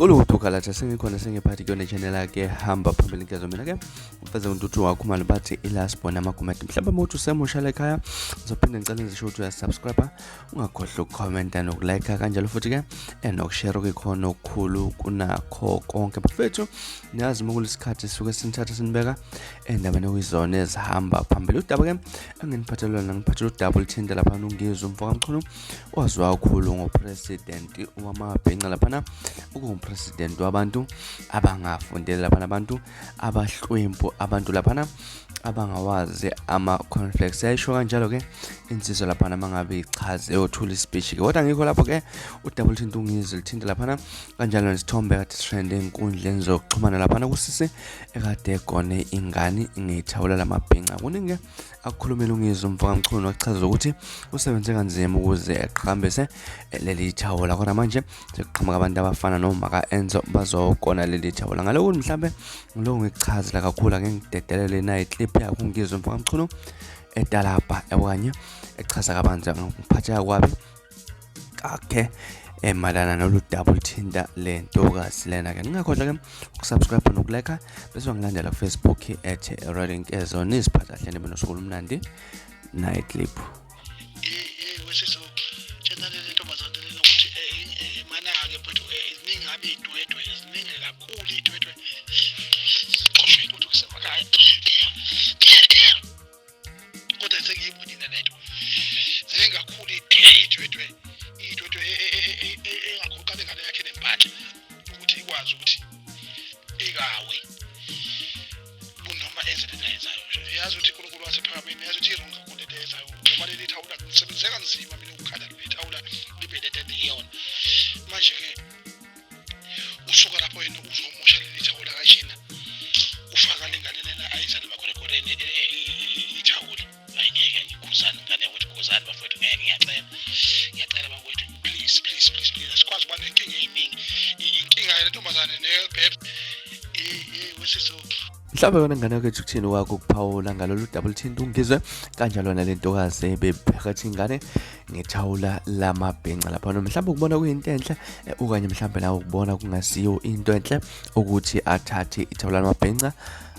Kulutho Galatha sengikhona sengiphathi kuyona channel yakhe hamba phambili nkezo mina ke mfeze uNtuthu wakhumalo bathi ilasibona amagumede mhlawumbe uma uthi usemusha lekhaya uzophinde ngicela ngisho ukuthi uyasubscribe ungakhohlwa ukukhomenta nokulike kanjalo futhi ke nokushare okuyikhona okukhulu kunakho konke bafethu niyazi uma kulesikhathi sisuke sinithatha sinibeka endabeni okuyizona ezihamba phambili udaba ke enginiphathele lona ngiphathele udaba oluthinta laphana ungizwe umfokamchunu waziwa kakhulu ngopresident wamabhinca laphana ukungupresident wabantu abangafundele laphana abantu abahlwempu abantu laphana abangawazi ama-conflicts yayisho kanjalo-ke insizwa laphana uma ngabe ichaze yothula ispeech-ke kodwa ngikho lapho-ke udaba oluthinta ungizwe lithinta laphana kanjalo nesithombe kade sitrende ey'nkundleni zokuxhumana laphana kusisi ekade egone ingane ngethawula lamabhinca kuningi-ke Akukhulumile uNgizwe umfokaMchunu wachaza ukuthi usebenze kanzima ukuze eqhakambise leli thawula kodwa manje sekuqhamuka abantu abafana nomaka Enzo bazokona leli thawula ngalokhu mhlambe ngilokhu ngikuchazela kakhulu ake ngidedelele nayi clip yakho uNgizwe umfokaMchunu etalabha okanye echaza kabanzi ngokuphatheka kwabi kakhe emalana nolu daba oluthinta le ntokazi lena-ke ningakhohlwa ke ukusubscribe nokulike bese wangilandela kufacebook at rolinkezo niziphatha kahle nibe nosuku olumnandi nayi clip Kodwa sengiyibonile lento ziningi kakhulu iy'dwedwe iy'dwedwe engagoqa lengane yakhe nempandla ukuthi ikwazi ukuthi ikawe kunoma enze lento ayenzayo yazi ukuthi uNkulunkulu wasephakameni yazi ukuthi i-wrong kakhulu lento ayenzayo ngoba leli thawula ngisebenzise kanzima mina ukukhanda leli thawula libe lento eliyona manje-ke usuka lapho yena uzomosha leli thawula kanjena ufaka lengane lena ayizale emakorekoreni e, e, e, ithawula ayingeke ngikhuzani ngane yakwethu khuzani bafowethu ngeke ngiyacela ngiyacela bakwethu please please please please asikwazi ukuba nenkinga eyiningi inkinga yale ntombazane nebheb wesiso Mhlawumbe wena ngane yakwethu kuthini wakho ukuphawula ngalolu daba oluthinta ungizwe kanjalo nale ntokazi ebephakathi ingane ngethawula lamabhinca lapha noma mhlawumbe ukubona kuyinto enhle eh, okanye mhlawumbe nawe ukubona kungasiyo into enhle ukuthi athathe ithawula lamabhinca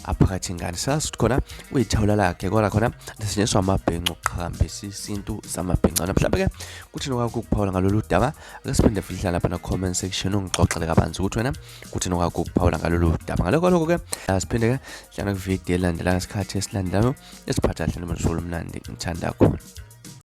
aphakathi ingane sazi ukuthi khona kuyithawula lakhe kodwa khona lisetshenziswa amabhinca ukuqhakambisa isintu samabhinca mhlawumbe ke kuthi nokwakho ukuphawula ngalolu daba ake siphinde futhi hlala lapha na-comment section ungixoxele kabanzi ukuthi wena kuthi nokwakho ukuphawula ngalolu daba ngalokho lokho ke asiphinde ke hlangana kwividiyo elandelayo isikhathi esilandelayo esiphatha kahle noma olumnandi ngithanda khona.